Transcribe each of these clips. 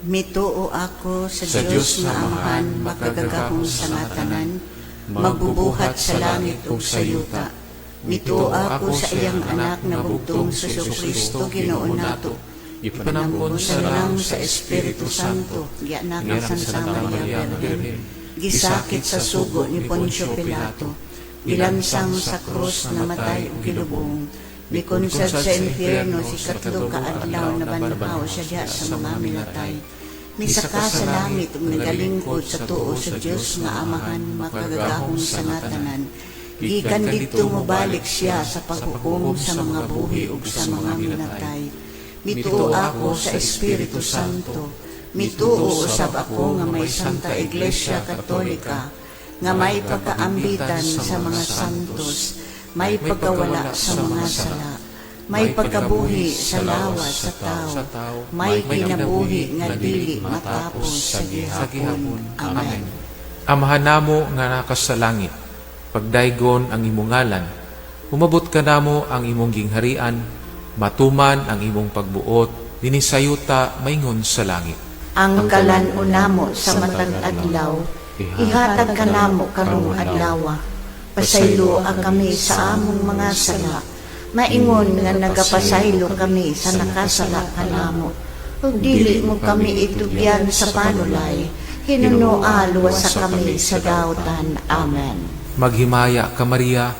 Mituo ako sa Sa Dios Dios nga nga Amahan, Amahan, makagagahom makagagahom sa sa nga tanan, tanan, magbubuhat magbubuhat sa sa langit langit ug ug sa sa yuta. yuta. Mituo Mituo ako ako sa sa iyang iyang anak anak nga nga bugtong bugtong sa si Kristo Kristo Ginoo Ginoo nato. nato. Gipanangkon Gipanangkon sa sa lang lang sa sa Espiritu Espiritu Santo, Santo, gianak ni gianak Santa Santa Maria Maria Birhen, Birhen, gisakit gisakit sa sa sugo sugo ni ni Poncio Poncio Pilato, Pilato, gilansang gilansang sa sa krus krus namatay namatay ug ug gilubong, gilubong, mikonsad mikonsad sa sa impyerno impyerno si si katlo katlo ka ka adlaw adlaw nabanhaw nabanhaw siya diha siya sa sa mga mga minatay. minatay. Misaka Misaka sa sa langit langit ug ug nagalingkod nagalingkod sa sa tuo tuo sa sa Dios Dios nga nga Amahan Amahan, makagagahom makagagahom sa sa nga nga tanan. tanan. Gikan Gikan didto didto mobalik mobalik siya siya sa sa paghukom paghukom sa sa mga mga buhi buhi ug ug sa sa mga mga minatay. minatay. Mituo Mituo ako ako sa sa Espiritu Espiritu Santo. Santo. Mituo Mituo usab usab ako ako nga nga may may Santa Santa Iglesia Iglesia Katolika, Katolika, nga nga may may pagkaambitan pagkaambitan sa sa mga mga santos, santos, may may pagkawala pagkawala sa sa mga mga sala, sala, may may pagkabuhi pagkabuhi sa sa lawas lawas sa sa tao, tao, may may kinabuhi kinabuhi nga nga dili dili matapos matapos sa sa gihapon. gihapon. Amen. Amen. Amahan namo nga naka sa langit, pagdaygon ang imong ngalan, umabot kanamo ang imong gingharian, matuman ang imong pagbuot, dinhi sa yuta maingon sa langit. Ang kalan-on namo sa matag adlaw, ihatag kanamo karong adlaw. Pasayloa kami sa among mga sala, maingon nga nagapasaylo kami sa nakasala kanamo. Ug dili mo kami itugyan sa panulay, hinunoa luwasa kami sa dautan. Amen. Maghimaya ka, Maria,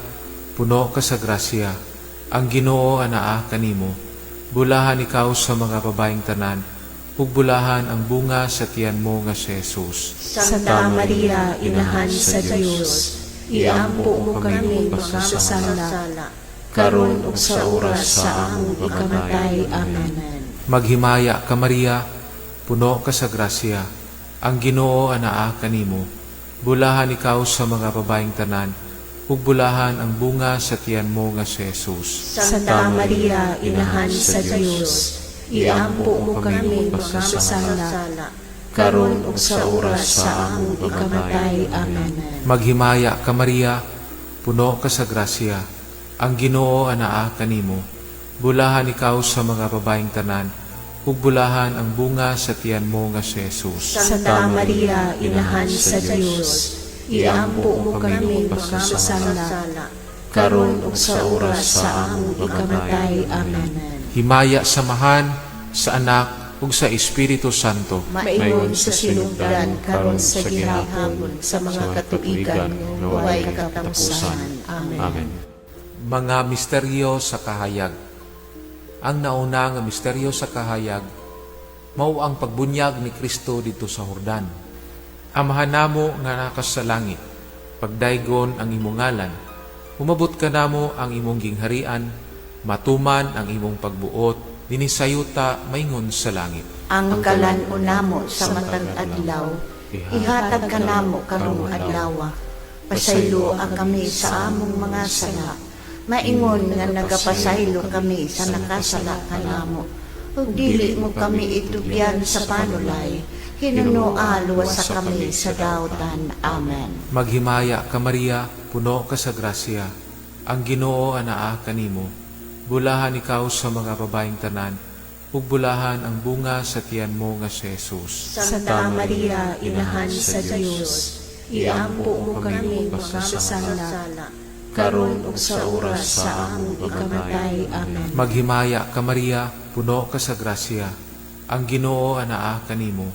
puno ka sa grasya, ang Ginoo anaa kanimo. Bulahan ikaw sa mga babaeng tanan, ug bulahan ang bunga sa tiyan mo nga si Jesus. Santa Maria, Inahan sa Dios, iampo mo kami mga makasala, karon ug sa oras sa among ikamatay. Amen. Maghimaya ka, Maria, puno ka sa grasya, ang Ginoo anaa kanimo. Bulahan ikaw sa mga babaeng tanan, ug bulahan ang bunga sa tiyan mo nga si Jesus. Santa Maria, Inahan sa Dios, iampo mo kami mga makasala, karon ug sa oras sa among ikamatay. Amen. Maghimaya ka, Maria, puno ka sa grasya, ang Ginoo anaa kanimo. Bulahan ikaw sa mga babaeng tanan, ug bulahan ang bunga sa tiyan mo nga si Jesus. Santa Maria, Inahan sa Dios, iampo mo kami mga makasala, karon ug sa oras sa among ikamatay. Amen. Himaya sa Amahan, sa Anak, ug sa Espiritu Santo. Maingon sa sinugdan, karon sa gihapon, sa mga katuigan nga walay katapusan. Amen. Amen. Mga misteryo sa kahayag. Ang nauna nga misteryo sa kahayag mao ang pagbunyag ni Kristo didto sa Hordan. Amahan namo nga naka sa langit, pagdaygon ang imong ngalan, umabot kanamo ang imong gingharian, matuman ang imong pagbuot dinhi sa yuta maingon sa langit. Ang kalan-on namo sa matag adlaw, ihatag kanamo karong adlaw. Pasayloa kami sa among mga sala, maingon nga nagapasaylo kami sa nakasala kanamo. Ug dili mo kami itugyan sa panulay, hinunoa luwasa kami sa dautan. Amen. Maghimaya ka, Maria, puno ka sa grasya, ang Ginoo anaa kanimo. Bulahan ikaw sa mga babaeng tanan, ug bulahan ang bunga sa tiyan mo nga si Jesus. Santa Maria, Inahan sa Dios, iampo mo kami mga makasala, karon ug sa oras sa among ikamatay. Amen. Maghimaya ka, Maria, puno ka sa grasya, ang Ginoo anaa kanimo.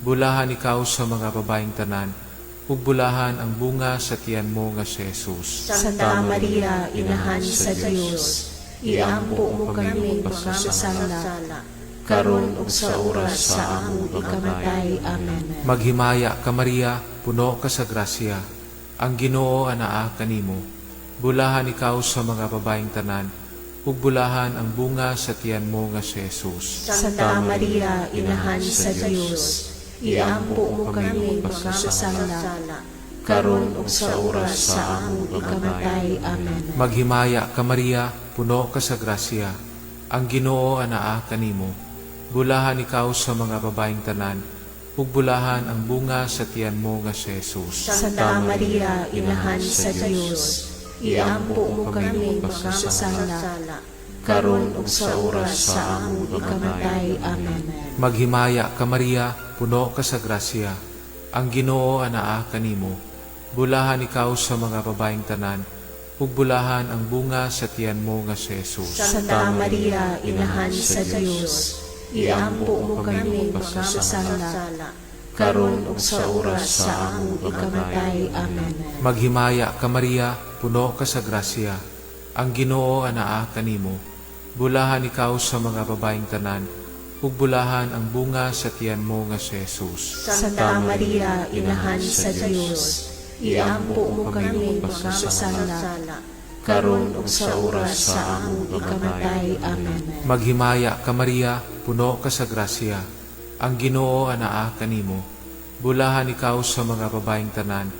Bulahan ikaw sa mga babaeng tanan, ug bulahan ang bunga sa tiyan mo nga si Jesus. Santa Maria, Inahan sa Dios, iampo mo kami mga makasala, karon ug sa oras sa among ikamatay. Amen. Maghimaya ka, Maria, puno ka sa grasya, ang Ginoo anaa kanimo. Bulahan ikaw sa mga babaeng tanan, ug bulahan ang bunga sa tiyan mo nga si Jesus. Santa Maria, Inahan sa Dios, iampo mo kami mga makasala, karon ug sa oras sa among ikamatay. Amen. Maghimaya ka, Maria, puno ka sa grasya, ang Ginoo anaa kanimo. Bulahan ikaw sa mga babaeng tanan, ug bulahan ang bunga sa tiyan mo nga si Jesus. Santa Maria, Inahan sa Dios, iampo mo kami mga makasala, karon ug sa oras sa among ikamatay. Amen. Maghimaya ka, Maria, puno ka sa grasya. Ang Ginoo anaa kanimo. Bulahan ikaw sa mga babaeng tanan, ug bulahan ang bunga sa tiyan mo nga si Jesus. Santa Maria, Inahan sa Dios, iampo mo kami makasasala, karon ug sa oras sa among ikamatay. Amen. Maghimaya ka, Maria, puno ka sa grasya. Ang Ginoo anaa kanimo. Bulahan ikaw sa mga babaeng tanan, ug bulahan ang bunga sa tiyan mo nga si Jesus. Santa Maria, Inahan sa Dios, iampo mo kami makasasala, karon ug sa oras sa among ikamatay. Amen. Maghimaya ka, Maria, puno ka sa grasya. Ang Ginoo anaa kanimo. Bulahan ikaw sa mga babaeng tanan,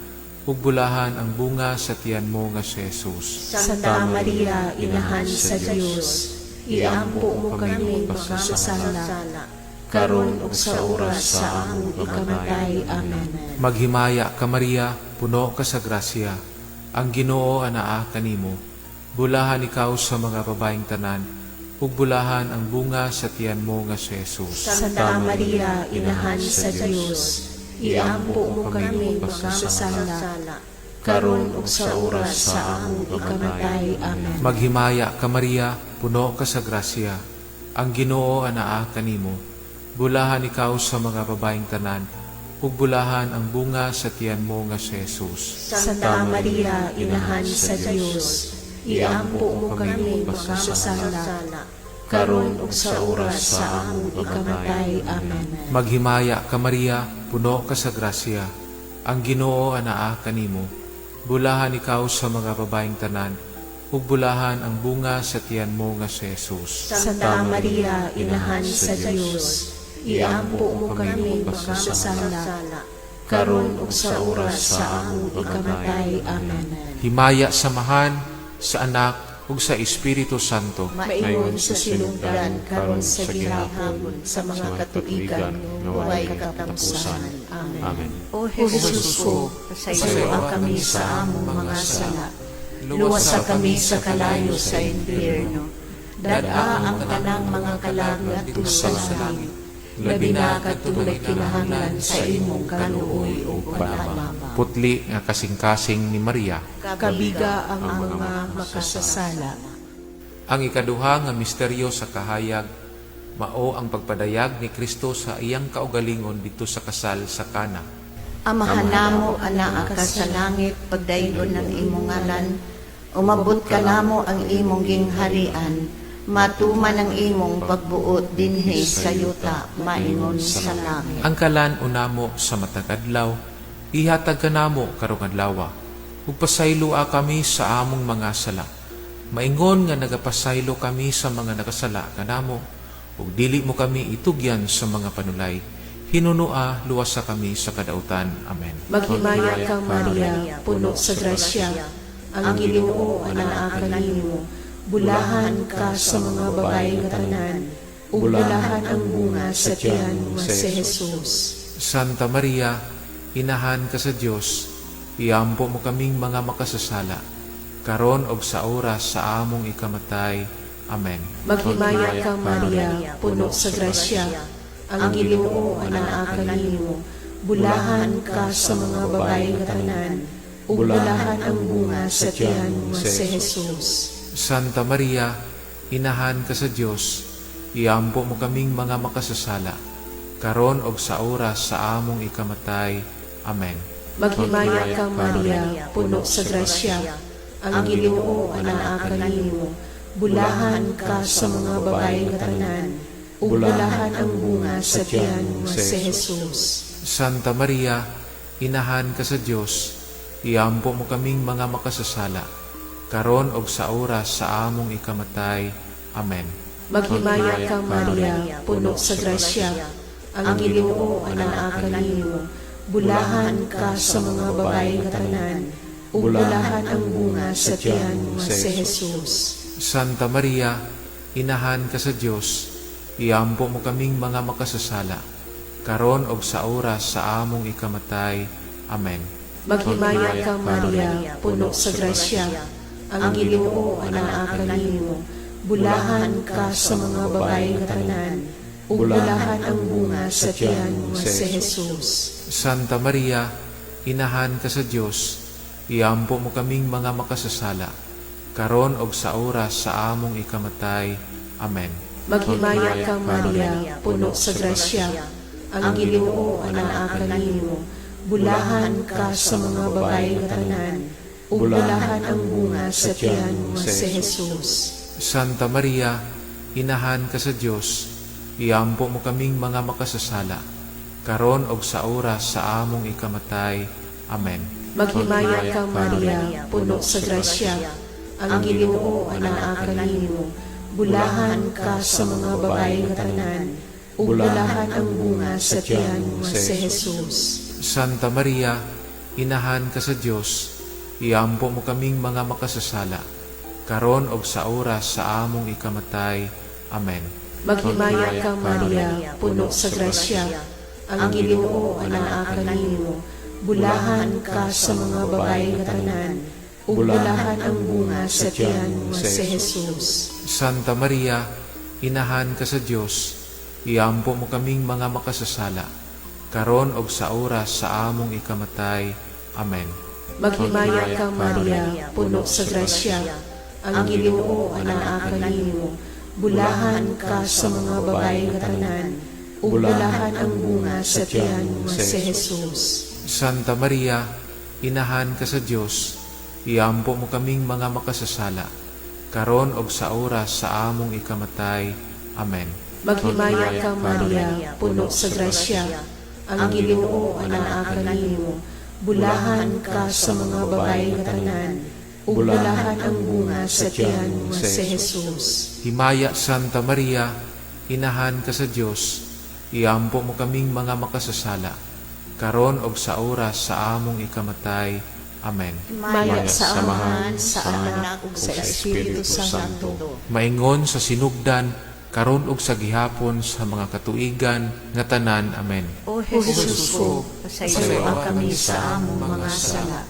ug bulahan ang bunga sa tiyan mo nga si Jesus. Santa Maria, Inahan sa Dios, iampo mo kami makasasala, karon ug sa oras sa among ikamatay. Amen. Maghimaya ka, Maria, puno ka sa grasya. Ang Ginoo anaa kanimo. Bulahan ikaw sa mga babaeng tanan, ug bulahan ang bunga sa tiyan mo nga si Jesus. Santa Maria, Inahan sa Dios, iampo mo kami makasasala, karon ug sa oras sa among ikamatay. Amen. Maghimaya ka, Maria, puno ka sa grasya. Ang Ginoo anaa kanimo. Bulahan ikaw sa mga babaeng tanan, ug bulahan ang bunga sa tiyan mo nga si Jesus. Santa Maria, Inahan sa Dios, iampo mo kami makasasala, karon ug sa oras sa among ikamatay. Amen. Maghimaya ka, Maria, puno ka sa grasya. Ang Ginoo anaa kanimo. Bulahan ikaw sa mga babaeng tanan, ug bulahan ang bunga sa tiyan mo nga si Jesus. Santa Maria, Inahan sa Dios, iampo mo kami makasasala, karon ug sa oras sa among ikamatay. Amen. Himaya sa Amahan, sa Anak, ug sa Espiritu Santo. Maingon sa sinugdan, karon sa gihapon, sa mga katuigan nga walay katapusan. Amen. Amen. O Jesus ko, pasayloa kami sa among mga sala. Luwasa kami sa kalayo sa impyerno. Dad-a ang tanang mga kalag ngadto sa langit. Labi na kadtong nagkinahanglan sa imong kaluoy ug panalama. Putli nga kasing-kasing ni Maria. Kabiga ang mga makasasala. Ang ikaduha nga misteryo sa kahayag mao ang pagpadayag ni Kristo sa iyang kaugalingon didto sa kasal sa Kana. Amahan namo, anaa ka sa langit, pagdaygon ang imong ngalan. Umabot kanamo ang imong gingharian, matuman ang imong pagbuot dinhi sa yuta, maingon sa langit. Ang kalan-on namo sa matag adlaw, ihatag kanamo karong adlaw. Ug pasayloa kami sa among mga sala. Maingon nga nagapasaylo kami sa mga nakasala kanamo, ug dili mo kami itugyan sa mga panulay. Hinunoa, luwasa kami sa kadautan. Amen. Maghimaya ka, Maria, puno sa grasya. Ang Ginoo anaa kanimo. Bulahan ka sa mga babae nga tanan, ug bulahan ang bunga sa tiyan nga si Jesus. Santa Maria, Inahan ka sa Dios, iampo mo kaming mga makasasala, karon og sa oras sa among ikamatay. Amen. Maghimaya ka, Maria, puno sa grasya. Ang Ginoo anaa kanimo. Bulahan ka sa mga babae nga tanan, ug bulahan ang bunga sa tiyan nga si Jesus. Santa Maria, Inahan ka sa Dios, iampo mo kaming mga makasasala, karon og sa oras sa among ikamatay. Amen. Maghimaya ka, Maria, puno sa grasya. Ang Ginoo anaa kanimo. Bulahan ka sa mga babae nga tanan, ug bulahan ang bunga sa tiyan nga si Jesus. Santa Maria, Inahan ka sa Dios, iampo mo kaming mga makasasala, karon og sa oras sa among ikamatay. Amen. Maghimaya ka, Maria, puno sa grasya. Ang Ginoo anaa kanimo. Bulahan ka sa mga babae nga tanan, ug bulahan ang bunga sa tiyan nga si Jesus. Santa Maria, Inahan ka sa Dios, iampo mo kaming mga makasasala, karon og sa oras sa among ikamatay. Amen. Maghimaya ka, Maria, puno sa grasya. Ang Ginoo anaa kanimo. Bulahan ka sa mga babae nga tanan, ug bulahan ang bunga sa tiyan nga si Jesus. Santa Maria, inahan ka sa Dios, iampo mo kaming mga makasasala, karon og sa oras sa among ikamatay. Amen. Maghimaya ka, Maria, puno sa grasya, ang Ginoo anaa kanimo. Bulahan ka sa mga babae nga tanan, ug bulahan ang bunga sa tiyan nga si Jesus. Santa Maria, inahan ka sa Dios, iampo mo kaming mga makasasala, karon og sa oras sa among ikamatay. Amen. Maghimaya ka, Maria, puno sa grasya, ang Ginoo anaa kanimo. Bulahan ka sa mga babae nga tanan, ug bulahan ang bunga sa tiyan nga si Jesus. Santa Maria, inahan ka sa Dios, iampo mo kaming mga makasasala, karon og sa oras sa among ikamatay. Amen. Maghimaya ka, Maria, puno sa grasya, ang Ginoo anaa kanimo. Bulahan ka sa mga babae nga tanan, ug bulahan ang bunga sa tiyan nga si Jesus. Santa Maria, inahan ka sa Dios, iampo mo kaming mga makasasala, karon og sa oras sa among ikamatay. Amen. Maghimaya ka, Maria, puno sa grasya, ang Ginoo anaa kanimo. Bulahan ka sa mga babae nga tanan, ug bulahan ang bunga sa tiyan nga si Jesus. Santa Maria, inahan ka sa Dios, iampo mo kaming mga makasasala, karon og sa oras sa among ikamatay. Amen. Maghimaya ka, Maria, puno sa grasya, ang Ginoo anaa kanimo. Bulahan ka sa mga babae nga tanan, ug bulahan ang bunga sa tiyan nga si Jesus. Himaya Santa Maria, inahan ka sa Dios, iampo mo kaming mga makasasala, karon og sa oras sa among ikamatay. Amen. Himaya sa Amahan, sa Anak, ug sa Espiritu Santo. Maingon sa sinugdan, karon og sa gihapon sa mga katuigan nga tanan. Amen. O Jesus ko, pasayloa kami sa among mga sala.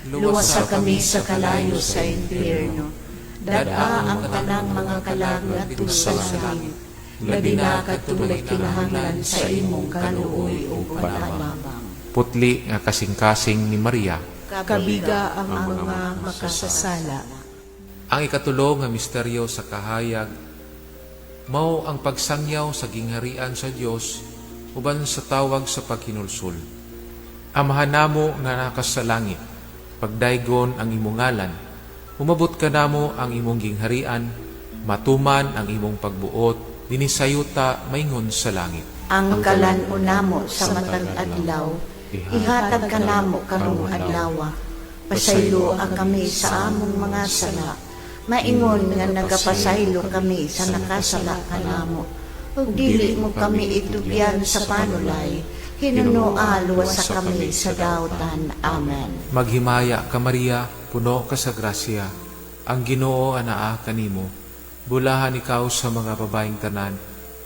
Luwasa kami sa kalayo sa impyerno. Dad-a ang tanang mga kalag ngadto sa langit. Labi na kadtong nagkinahanglan sa imong kaluoy ug panabang. Putli nga kasing-kasing ni Maria. Kabiga ang mga makasasala. Ang ikatulo nga misteryo sa kahayag mao ang pagsangyaw sa gingharian sa Dios uban sa tawag sa paghinulsol. Amahan namo nga naa ka sa langit, pagdaygon ang imong ngalan. Umabot kanamo ang imong gingharian, matuman ang imong pagbuot dinhi sa yuta maingon sa langit. Ang kalan-on namo sa matag adlaw, ihatag kanamo karong adlaw. Pasayloa kami sa among mga sala. Maingon nga nagapasaylo kami sa nakasala kanamo. Ug dili mo kami itugyan sa panulay, hinunoa luwasa kami sa dautan. Amen. Maghimaya ka, Maria, puno ka sa grasya. Ang Ginoo anaa kanimo. Bulahan ikaw sa mga babaeng tanan,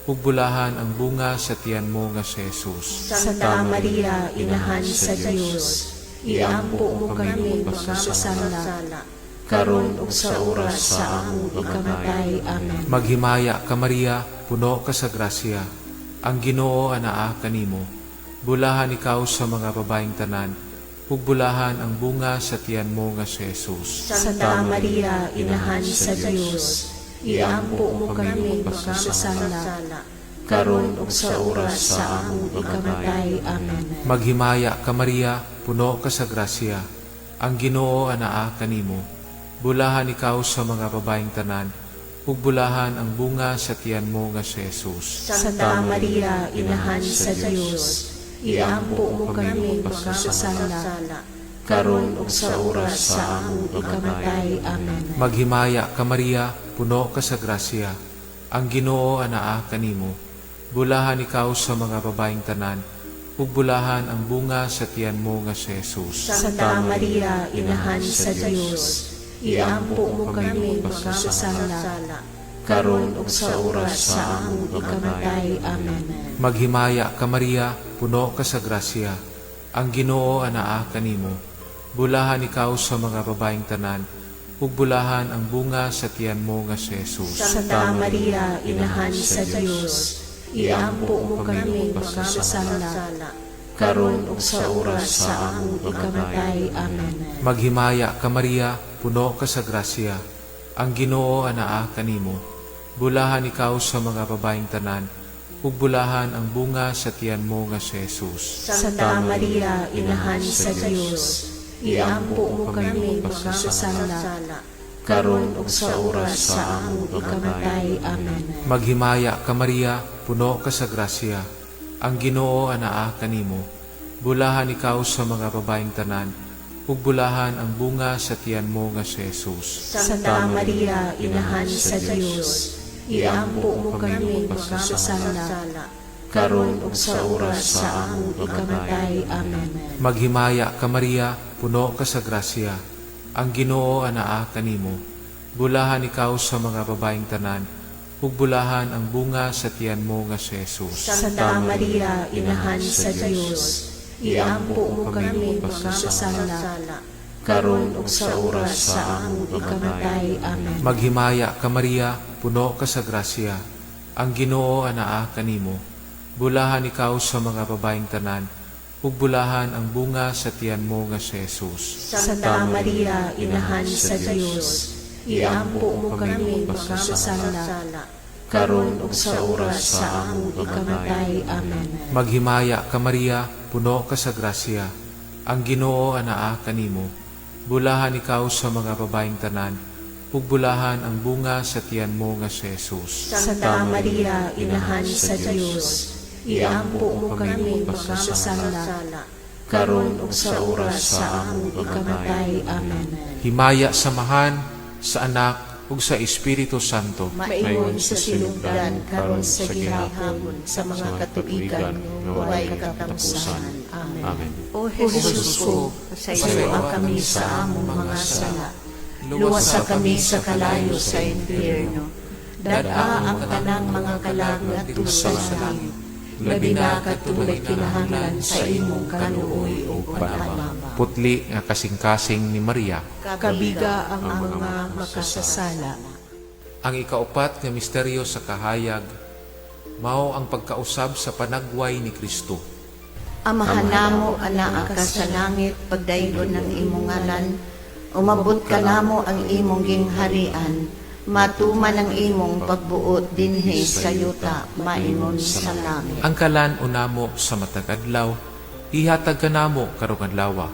ug bulahan ang bunga sa tiyan mo nga si Jesus. Santa Maria, inahan sa Dios, iampo mo kami makasasala, karon ug sa oras sa among ikamatay. Amen. Maghimaya ka, Maria, puno ka sa grasya. Ang Ginoo anaa kanimo. Bulahan ikaw sa mga babaeng tanan, ug bulahan ang bunga sa tiyan mo nga si Jesus. Santa Maria, inahan sa Dios, iampo mo kami makasasala, karon ug sa oras sa among ikamatay. Amen. Maghimaya ka, Maria, puno ka sa grasya. Ang Ginoo anaa kanimo. Bulahan ikaw sa mga babaeng tanan, ug bulahan ang bunga sa tiyan mo nga si Jesus. Santa Maria, inahan sa Dios, iampo mo kami makasasala, karon ug sa oras sa among ikamatay. Amen. Maghimaya ka, Maria, puno ka sa grasya. Ang Ginoo anaa kanimo. Bulahan ikaw sa mga babaeng tanan, ug bulahan ang bunga sa tiyan mo nga si Jesus. Santa Maria, inahan sa Dios, iampo mo kami makasasala, karon ug sa oras sa among ikamatay. Amen. Maghimaya ka, Maria, puno ka sa grasya. Ang Ginoo anaa kanimo. Bulahan ikaw sa mga babaeng tanan, ug bulahan ang bunga sa tiyan mo nga si Jesus. Santa Maria, Inahan sa Dios, iampo mo kami makasasala, karon ug sa oras sa among ikamatay. Amen. Maghimaya ka, Maria, puno ka sa grasya. Ang Ginoo anaa kanimo. Bulahan ikaw sa mga babaeng tanan, ug bulahan ang bunga sa tiyan mo nga si Jesus. Santa Maria, Inahan sa Dios, iampo mo kami makasasala, karon ug sa oras sa among ikamatay. Amen. Maghimaya ka, Maria, puno ka sa grasya. Ang Ginoo anaa kanimo. Bulahan ikaw sa mga babaeng tanan, ug bulahan ang bunga sa tiyan mo nga si Jesus. Santa Maria, Inahan sa Dios, iampo mo kami makasasala, karon ug sa oras sa among ikamatay. Amen. Maghimaya ka, Maria, puno ka sa grasya. Ang Ginoo anaa kanimo. Bulahan ikaw sa mga babaeng tanan, ug bulahan ang bunga sa tiyan mo nga si Jesus. Santa Maria, Inahan sa Dios, iampo mo kami makasasala, karon ug sa oras sa among ikamatay. Amen. Maghimaya ka, Maria, puno ka sa grasya. Ang Ginoo anaa kanimo. Bulahan ikaw sa mga babaeng tanan, ug bulahan ang bunga sa tiyan mo nga si Jesus. Santa Maria, Inahan sa Dios, iampo mo kami makasasala, karon ug sa oras sa among ikamatay. Amen. Maghimaya ka, Maria, puno ka sa grasya. Ang Ginoo anaa kanimo. Bulahan ikaw sa mga babaeng tanan, ug bulahan ang bunga sa tiyan mo nga si Jesus. Santa Maria, Inahan sa Dios, iampo mo kami makasasala, karon ug sa oras sa among ikamatay. Amen. Himaya sa Amahan, sa Anak, ug sa Espiritu Santo. Maingon sa sinugdan, karon sa gihapon, sa mga katuigan nga walay katapusan. Amen. Amen. O Jesus ko, pasayloa kami sa among mga sala. Luwasa kami sa kalayo sa impyerno. Dad-a ang tanang mga kalag ngadto sa langit. Labi na kadtong nagkinahanglan sa imong kaluoy ug panabang. Putli nga kasing-kasing ni Maria. Kabiga ang mga makasasala. Ang ikaupat nga misteryo sa kahayag, mao ang pagkausab sa panagway ni Kristo. Amahan namo, anaa ka sa langit, pagdaygon ang imong ngalan. Umabot ka namo ang imong gingharian. Matuman ang imong pagbuot dinhi sa yuta, maingon sa langit. Ang kalan-on namo sa matag adlaw, ihatag kanamo karong adlaw.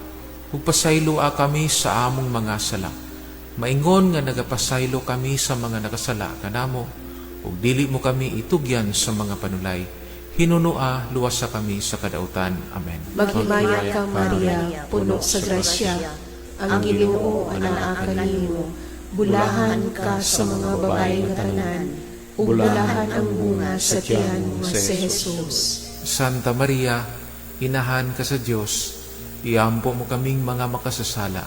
Ug pasayloa kami sa among mga sala. Maingon nga nagapasaylo kami sa mga nakasala kanamo, ug dili mo kami itugyan sa mga panulay. Hinunoa, luwasa kami sa kadautan. Amen. Maghimaya ka, Maria, puno sa grasya. Ang Ginoo anaa kanimo. Bulahan ka sa mga babae nga tanan, ug bulahan ang bunga sa tiyan nga si Jesus. Santa Maria, Inahan ka sa Dios, iampo mo kaming mga makasasala,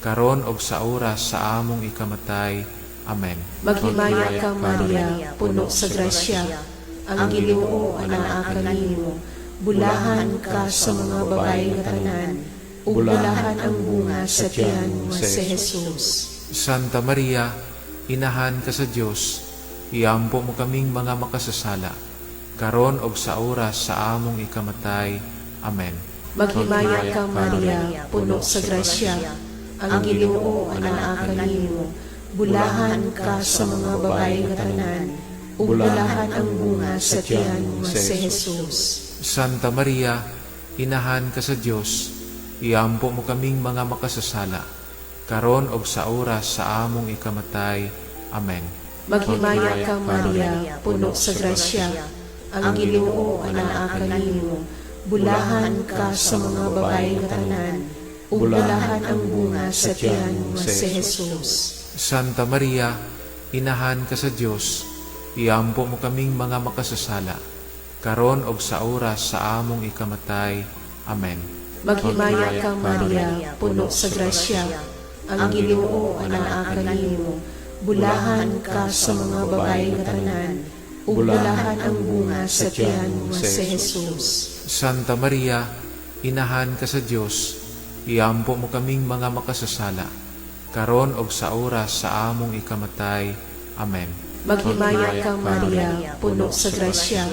karon og sa oras sa among ikamatay. Amen. Maghimaya ka, Maria, puno sa grasya. Ang Ginoo anaa kanimo. Bulahan ka sa mga babae nga tanan, ug bulahan ang bunga sa tiyan nga si Jesus. Santa Maria, Inahan ka sa Dios, iampo mo kaming mga makasasala, karon og sa oras sa among ikamatay. Amen. Maghimaya ka, Maria, puno sa grasya. Ang Ginoo anaa kanimo. Bulahan ka sa mga babae nga tanan, ug bulahan ang bunga sa tiyan nga si Jesus. Santa Maria, Inahan ka sa Dios, iampo mo kaming mga makasasala, karon og sa oras sa among ikamatay. Amen. Maghimaya ka, Maria, puno sa grasya. Ang Ginoo anaa kanimo. Bulahan ka sa mga babae nga tanan, ug bulahan ang bunga sa tiyan nga si Jesus. Santa Maria, Inahan ka sa Dios, iampo mo kaming mga makasasala, karon og sa oras sa among ikamatay. Amen. Maghimaya ka, Maria, puno sa grasya. Ang Ginoo anaa kanimo. Bulahan ka sa mga babae nga tanan, ug bulahan ang bunga sa tiyan nga si Jesus. Santa Maria, Inahan ka sa Dios, iampo mo kaming mga makasasala, karon ug sa oras sa among ikamatay. Amen. Maghimaya ka, Maria, puno sa grasya,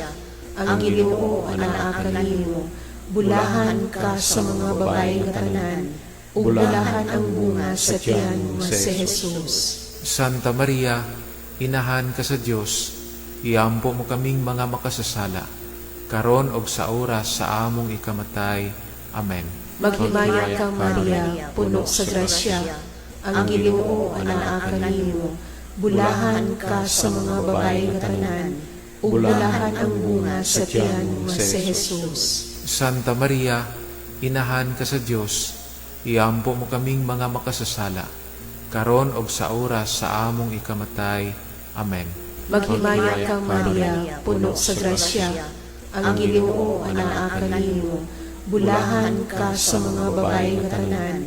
ang Ginoo anaa kanimo. Bulahan ka sa mga babae nga tanan, ug bulahan ang bunga sa tiyan nga si Jesus. Santa Maria, inahan ka sa Dios, iampo mo kaming mga makasasala, karon og sa oras sa among ikamatay. Amen. Maghimaya ka, Maria, puno sa grasya, ang Ginoo anaa kanimo. Bulahan ka sa mga babae nga tanan, ug bulahan ang bunga sa tiyan nga si Jesus. Santa Maria, inahan ka sa Dios, iampo mo kaming mga makasasala, karon og sa oras sa among ikamatay. Amen. Maghimaya ka, Maria, puno sa grasya, ang Ginoo anaa kanimo. Bulahan ka sa mga babae nga tanan,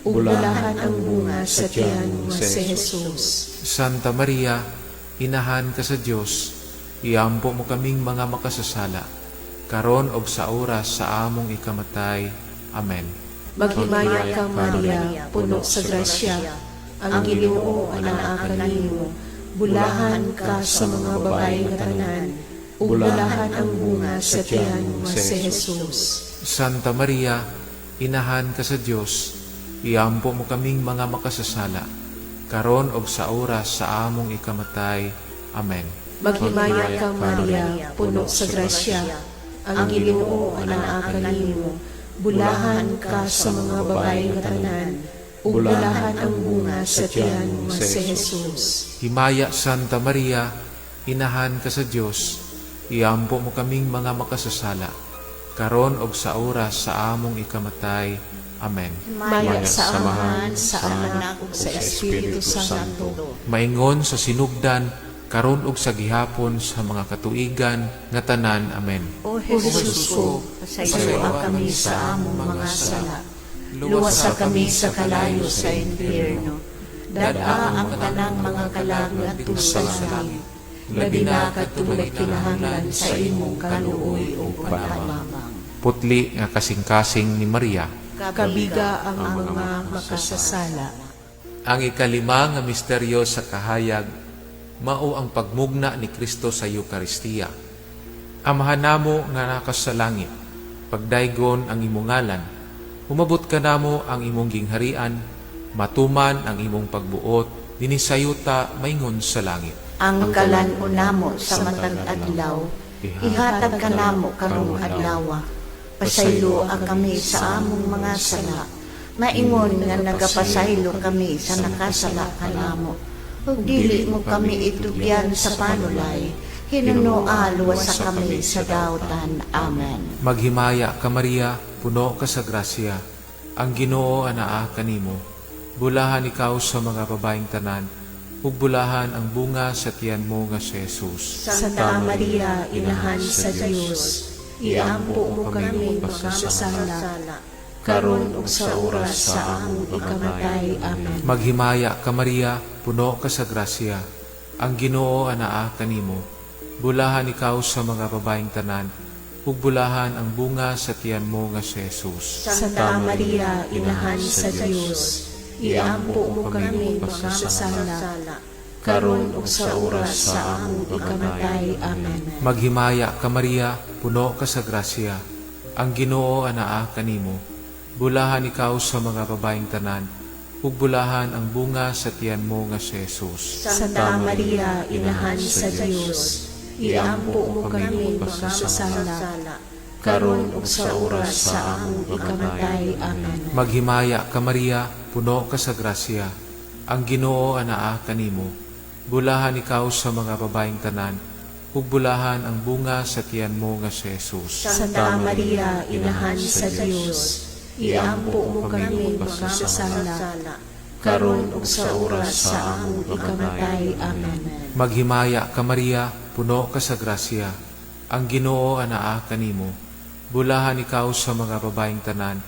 ug bulahan ang bunga sa tiyan nga si Jesus. Santa Maria, inahan ka sa Dios, iampo mo kaming mga makasasala, karon og sa oras sa among ikamatay. Amen. Maghimaya ka, Maria, puno sa grasya, ang Ginoo anaa kanimo. Bulahan ka sa mga babae nga tanan, ug bulahan ang bunga sa tiyan nga si Jesus. Santa Maria, inahan ka sa Dios, iampo mo kaming mga makasasala, karon og sa oras sa among ikamatay. Amen. Maghimaya ka, Maria, puno sa grasya, ang Ginoo anaa kanimo. Bulahan ka sa mga babae nga tanan, ug bulahan ang bunga sa tiyan nga si Jesus. Himaya, Santa Maria, inahan ka sa Dios, iampo mo kaming mga makasasala, karon og sa oras sa among ikamatay. Amen. Himaya sa Amahan, sa Anak, ug sa Espiritu Santo. Maingon sa sinugdan, karon ug sa gihapon sa mga katuigan nga tanan. Amen. O Jesus ko, pasayloa kami sa among mga sala. Luwasa kami sa kalayo sa impyerno. Dad-a ang tanang mga kalag ngadto sa langit. Labi na kadtong nagkinahanglan sa imong kaluoy ug pag-abang. Putli nga kasing-kasing ni Maria. Kabiga ang mga makasasala. Ang ikalima nga misteryo sa kahayag mao ang pagmugna ni Kristo sa Eukaristiya. Amahan namo nga naa ka sa langit, pagdaygon ang imong ngalan, umabot kanamo ang imong gingharian, matuman ang imong pagbuot dinhi sa yuta maingon sa langit. Ang kalan-on namo sa matag adlaw, ihatag kanamo karong adlaw. Pasayloa kami sa among mga sala, maingon nga nagapasaylo kami sa nakasala kanamo. Ug dili mo kami itugyan sa panulay, hinunoa luwasa kami sa dautan. Amen. Maghimaya ka, Maria, puno ka sa grasya. Ang Ginoo anaa kanimo. Bulahan ikaw sa mga babaeng tanan, ug bulahan ang bunga sa tiyan mo nga si Jesus. Santa Maria, Inahan sa Dios, iampo mo kami makasasala, karon ug sa oras sa among ikamatay. Amen. Maghimaya ka, Maria, puno ka sa grasya. Ang Ginoo anaa kanimo. Bulahan ikaw sa mga babaeng tanan, ug bulahan ang bunga sa tiyan mo nga si Jesus. Santa Maria, Inahan sa Dios, iampo mo kami makasasala, karon ug sa oras sa among ikamatay. Amen. Maghimaya ka, Maria, puno ka sa grasya. Ang Ginoo anaa kanimo. Bulahan ikaw sa mga babaeng tanan, ug bulahan ang bunga sa tiyan mo nga si Jesus. Santa Maria, Inahan sa Dios, iampo mo kami makasasala, karon ug sa oras sa among ikamatay. Amen. Maghimaya ka, Maria, puno ka sa grasya. Ang Ginoo anaa kanimo. Bulahan ikaw sa mga babaeng tanan, ug bulahan ang bunga sa tiyan mo nga si Jesus. Santa Maria, Inahan sa Dios, iampo mo kami makasasala, karon ug sa oras sa among ikamatay. Amen. Maghimaya ka, Maria, puno ka sa grasya. Ang Ginoo anaa kanimo. Bulahan ikaw sa mga babaeng tanan,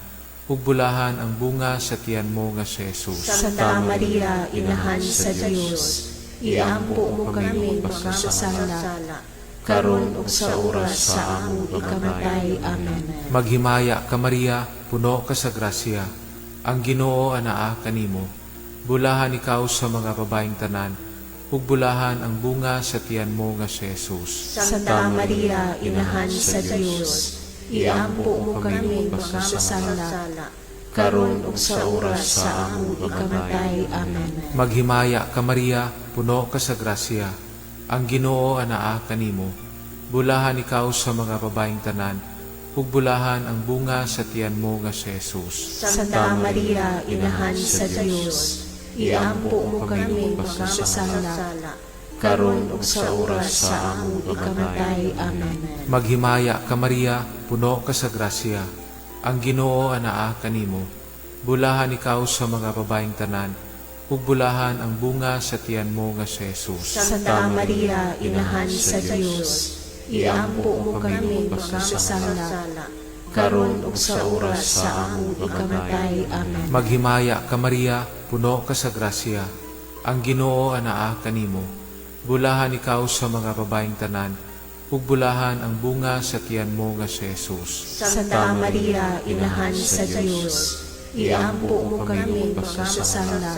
ug bulahan ang bunga sa tiyan mo nga si Jesus. Santa Maria, Inahan sa Dios, iampo mo kami makasasala, karon ug sa oras sa among ikamatay. Amen. Maghimaya ka, Maria, puno ka sa grasya. Ang Ginoo anaa kanimo. Bulahan ikaw sa mga babaeng tanan, ug bulahan ang bunga sa tiyan mo nga si Jesus. Santa Maria, Inahan sa Dios, iampo mo kami makasasala, karon ug sa oras sa among ikamatay. Amen. Maghimaya ka, Maria, puno ka sa grasya. Ang Ginoo anaa kanimo. Bulahan ikaw sa mga babaeng tanan, ug bulahan ang bunga sa tiyan mo nga si Jesus. Santa Maria, Inahan sa Dios, iampo mo kami makasasala, karon ug sa oras sa among ikamatay. Amen. Maghimaya ka, Maria, puno ka sa grasya. Ang Ginoo anaa kanimo. Bulahan ikaw sa mga babaeng tanan, ug bulahan ang bunga sa tiyan mo nga si Jesus. Santa Maria, Inahan sa Dios, iampo mo kami makasasala, karon ug sa oras sa among ikamatay. Amen. Maghimaya ka, Maria, puno ka sa grasya. Ang Ginoo anaa kanimo. Bulahan ikaw sa mga babaeng tanan, ug bulahan ang bunga sa tiyan mo nga si Jesus. Santa Maria, Inahan sa Dios, iampo mo kami makasasala,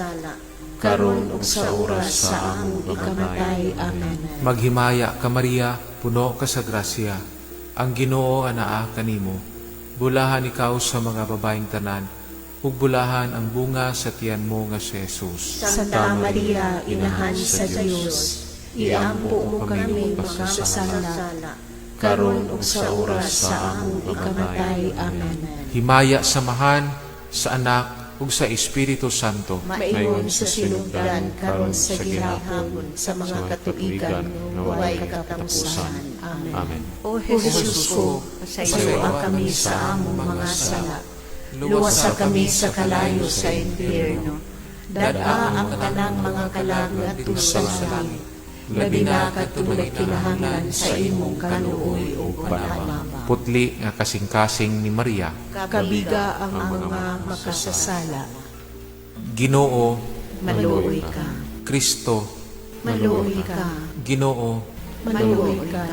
karon ug sa oras sa among ikamatay. Amen. Maghimaya ka, Maria, puno ka sa grasya. Ang Ginoo anaa kanimo. Bulahan ikaw sa mga babaeng tanan, ug bulahan ang bunga sa tiyan mo nga si Jesus. Santa Maria, Inahan sa Dios, iampo mo kami makasasala, karon ug sa oras sa among ikamatay. Amen. Himaya sa Amahan, sa Anak, ug sa Espiritu Santo. Maingon sa sinugdan, karon sa gihapon, sa mga katuigan nga walay katapusan. Amen. Amen. O Jesus ko, pasayloa kami sa among mga sala. Luwasa kami sa kalayo sa impyerno. Dad-a ang tanang mga kalag ngadto sa langit. Labi na kadtong nagkinahanglan sa imong kaluoy ug panabang. Putli nga kasing-kasing ni Maria. Kabiga ang mga makasasala. Ginoo, Maluoy ka. Kristo, Maluoy ka. Ginoo, Maluoy ka.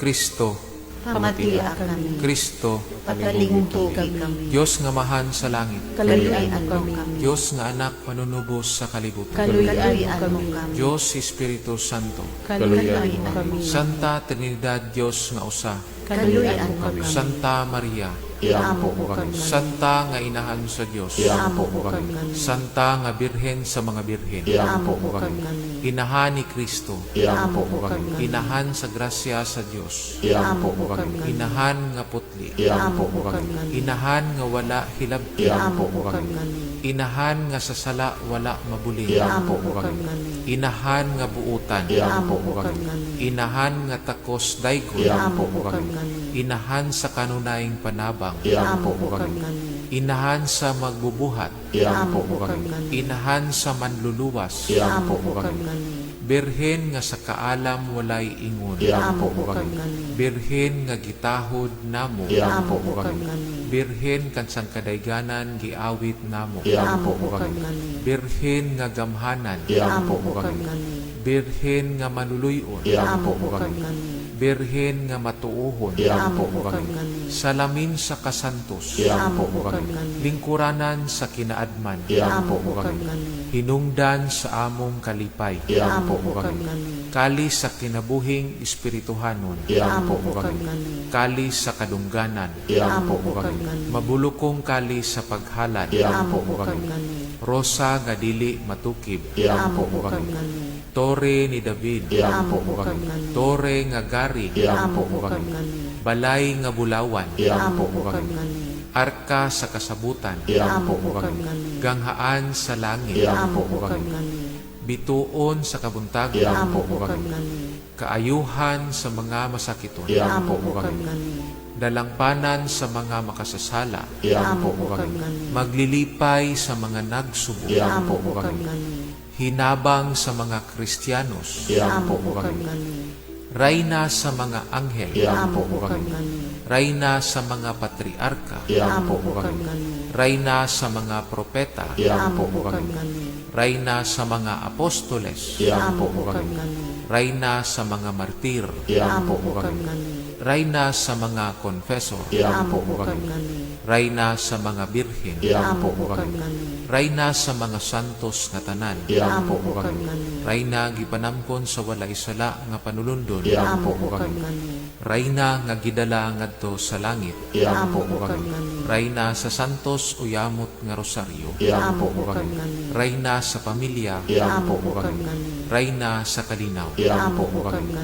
Kristo, Pamatia kami. Kristo, Patalingki kami. Dios nga Amahan sa langit, Kaluy-an mo kami. Dios nga Anak manunubos sa kalibutan, Kaluy-an mo kami. Dios Espiritu Santo, Kaluy-an mo kami. Santa Trinidad, Dios nga usa, Kaluy-an mo kami. Santa Maria, Iampo mo kami. Santa nga Inahan sa Dios, Iampo mo kami. Santa nga Birhen sa mga birhen, Iampo mo kami. Inahan ni Kristo, Iampo mo kami. Inahan sa grasya sa Dios, Iampo mo kami. Inahan nga putli, Iampo mo kami. Inahan nga wala hilabti, Iampo mo kami. Inahan nga sa sala wala mabulin, Iampo mo kami. Inahan nga buutan, Iampo mo kami. Inahan nga takos daygon, Iampo mo kami. Inahan sa kanunayng panabang, Iampo mo kami. Inahan sa magbubuhat, Iampo mo kami. Inahan sa manluluwas, Iampo mo kami. Birhen nga sa kaalam walay ingon, Iampo mo kami. Birhen nga gitahod namo, Iampo mo kami. Birhen kan sangkadayganan giawit namo, Iampo mo kami. Birhen nga gamhanan, Iampo mo kami. Birhen nga maluluyon, Iampo mo kami. Birhen nga matuohon, Iampo mo kami. Salamin sa kasantos, Iampo mo kami. Lingkuranan sa kinaadman, Iampo mo kami. Hinungdan sa among kalipay, Iampo mo kami. Kalis sa kinabuhing espirituhanon, Iampo mo kami. Kalis sa kadungganan, Iampo mo kami. Mabulukong kalis sa paghalad, Iampo mo kami. Rosa nga dili matukib, Iampo mo kami. Tore ni David, Iampo mo kami. Tore nga gari, Iampo mo kami. Balay nga bulawan, Iampo mo kami. Arka sa kasabutan, Iampo mo kami. Ganghaan sa langit, Iampo mo kami. Bituon sa kabuntagon, Iampo mo kami. Kaayuhan sa mga masakiton, Iampo mo kami. Dalangpanan sa mga makasasala, Iampo mo kami. Maglilipay sa mga nagsubo, Iampo mo kami. Hinabang sa mga Kristiyanos, Iampo mo kami. Rayna sa mga anghel, Iampo mo kami. Rayna sa mga patriarka, Iampo mo kami. Rayna sa mga propeta, Iampo mo kami. Rayna sa mga apostoles, Iampo mo kami. Rayna sa mga martir, Iampo mo kami. Rayna sa mga confessor, Iampo mo kami. Rayna sa mga birhen, Iampo mo kami. Rayna sa mga santos nga tanan, Iampo mo kami. Rayna gipanamkon sa walay sala nga panulundon, Iampo mo kami. Rayna nga gidala ngadto sa langit, Iampo mo kami. Rayna sa santos uyamot nga rosaryo, Iampo mo kami. Rayna sa pamilya, Iampo mo kami. Rayna sa kalinaw. Iampo mo kami.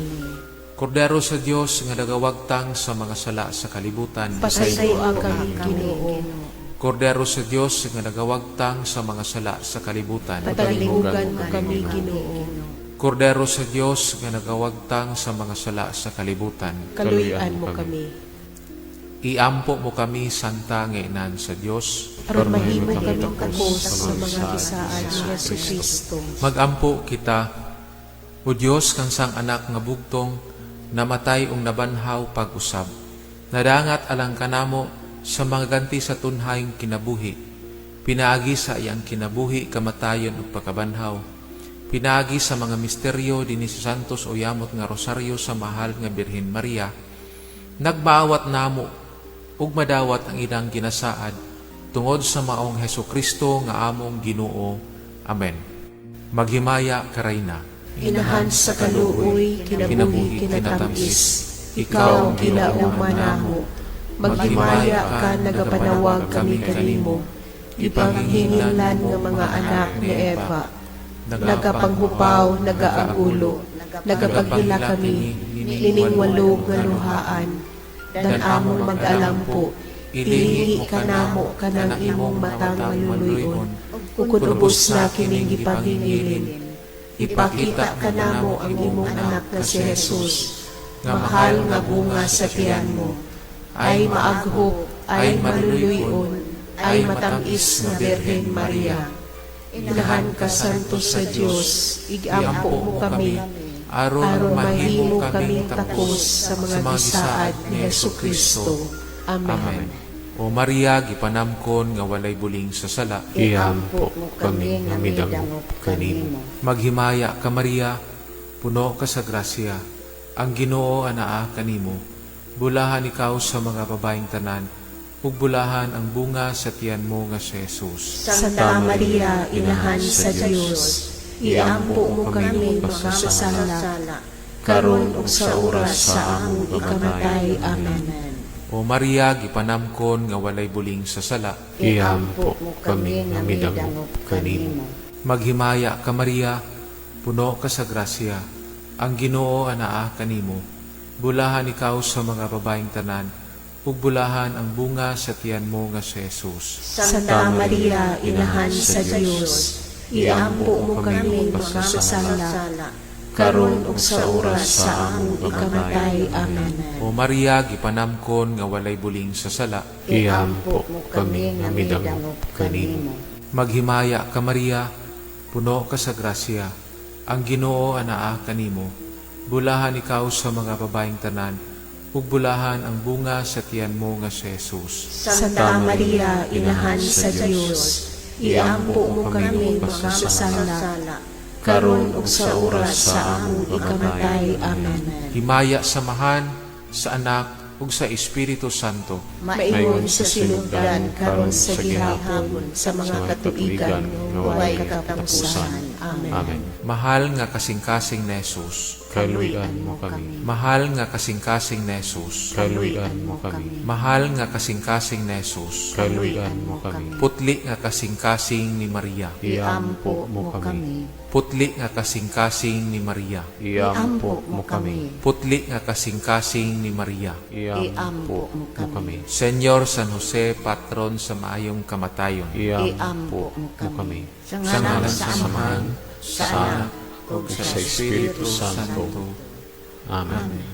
Kordero sa Dios nga nagawagtang sa mga sala sa kalibutan. Pasayloa kami, Ginoo. Kordero sa Dios nga nagawagtang sa mga sala sa kalibutan. Patalinghugan mo kami, Ginoo. Kordero sa Dios nga nagawagtang sa mga sala sa kalibutan. Kaluy-an mo kami. Iampo mo kami, Santa nga Inan sa Dios. Aron mahimo kami takos sa mga gisaad ni Hesus Kristo. Magampo kita, O Dios kansang anak nga bugtong, namatay ug nabanhaw pag-usab. Nadangat alang kanamo sa mga ganti sa tunhayng kinabuhi. Pinaagi sa iyang kinabuhi, kamatayon ug pagkabanhaw. Pinaagi sa mga misteryo dinhi sa Santos Uyamot nga Rosaryo sa mahal nga Birhen Maria. Nagmaawat namo ug madawat ang ilang ginasaad tungod sa maong Hesus Kristo nga among Ginoo. Amen. Maghimaya ka, Reyna. Inahan sa kaluoy, kinabuhi, kinatamis. Ikaw ang gilauman namo. Maghimaya ka, nagapanawag kami kanimo. Ipanghinginlan nga mga anak ni Eva. Nagapanghupaw, nagaagulo, nagapaghila kami, nining walo nga luhaan. Dan among mag-alampo, ilingi ka namo kanang imong matang maluluyon, ukon ubos na kining gipanghingilin. Ipakita ka namo ang imong anak nga si Jesus, mahal nga bunga sa tiyan mo, ay maaghok, ay maluluyon, ay matam-is nga Birhen Maria. Inahan ka santo sa Dios, igampo mo kami, aron aron mahimo kaming takos sa mga gisaad ni Hesus Kristo. Amen. Amen. O Maria, gipanamkon nga walay buling sa sala. Iampo mo kami nga midangop kanimo. Maghimaya ka, Maria, puno ka sa grasya. Ang Ginoo anaa kanimo. Bulahan ikaw sa mga babaeng tanan, ug bulahan ang bunga sa tiyan mo nga si Jesus. Santa Maria, inahan sa Dios, iampo mo kami mga makasala, karon ug sa oras sa among ikamatay. Amen. O Maria, gipanamkon nga walay buling sa sala. Iampo mo kami nga midangop kanimo. Maghimaya ka, Maria, puno ka sa grasya. Ang Ginoo anaa kanimo. Bulahan ikaw sa mga babaeng tanan, ug bulahan ang bunga sa tiyan mo nga si Jesus. Santa Maria, inahan sa Dios, iampo mo kami mga makasala, karon ug sa oras sa among ikamatay. Amen. O Maria, gipanamkon nga walay buling sa sala. Iampo mo kami nga midangop kanimo. Maghimaya ka, Maria, puno ka sa grasya. Ang Ginoo anaa kanimo. Bulahan ikaw sa mga babaeng tanan, ug bulahan ang bunga sa tiyan mo nga si Jesus. Santa Maria, inahan sa Dios, iampo mo kami mga makasala, karon ug sa oras sa among ikamatay. Amen. Himaya sa Amahan, sa Anak, ug sa Espiritu Santo. Maingon sa sinugdan karon sa gihapon sa mga katuigan nga walay katapusan. Amen. Amen. Mahal nga kasing-kasing ni Jesus. Kaluy-an mo kami. Mahal nga kasing-kasing ni Jesus. Kaluy-an mo kami. Mahal nga kasing-kasing ni Jesus. Kaluy-an mo kami. Putli nga kasing-kasing ni Maria. Iampo mo kami. Putli nga kasing-kasing ni Maria. Iampo mo kami. Putli nga kasing-kasing ni Maria. Iampo mo kami. Senyor San Jose, patron sa maayong kamatayon. Iampo mo kami. Sa Sa ngalan ngalan sa sa Amahan, Amahan, sa Anak, ug sa Sa Espiritu Espiritu Santo. Santo. Amen.